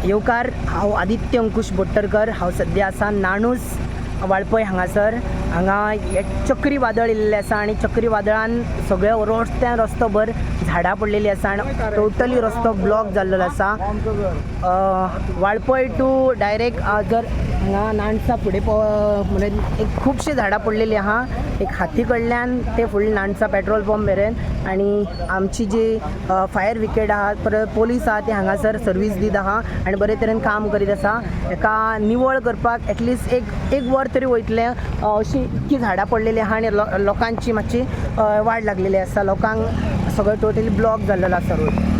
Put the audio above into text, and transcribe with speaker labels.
Speaker 1: येवकार. हांव आदित्य अंकुश बोट्टरकर. हांव सद्या आसा नाणूस वाळपय हांगासर. हांगा एक चक्री वादळ येयल्लें आसा आनी चक्री वादळान सगळे रस्त्यान रस्तो भर झाडां पडलेली आसा आनी टोटली रस्तो ब्लॉक जाल्लो आसा. वाळपय टू डायरेक्ट जर हांगा नाणसा फुडें म्हणजे एक खुबशीं झाडां पडलेलीं आहा, एक हाती कडल्यान ते फुडले नाणसा पेट्रोल पंप मेरेन. आनी आमची जी फायर ब्रिगेड आहा, परत पोलीस आहा, ते हांगासर सर्वीस दीत आहा आनी बरे तरेन काम करीत आसा. हेका निवळ करपाक एटलिस्ट एक एक वर तरी वयतलें अशी इतकी झाडां पडलेली आहा आनी लोकांची मातशी वाड लागलेली आसा. लोकांक सगळें टोटली ब्लॉक जाल्लेलो आसा रोड.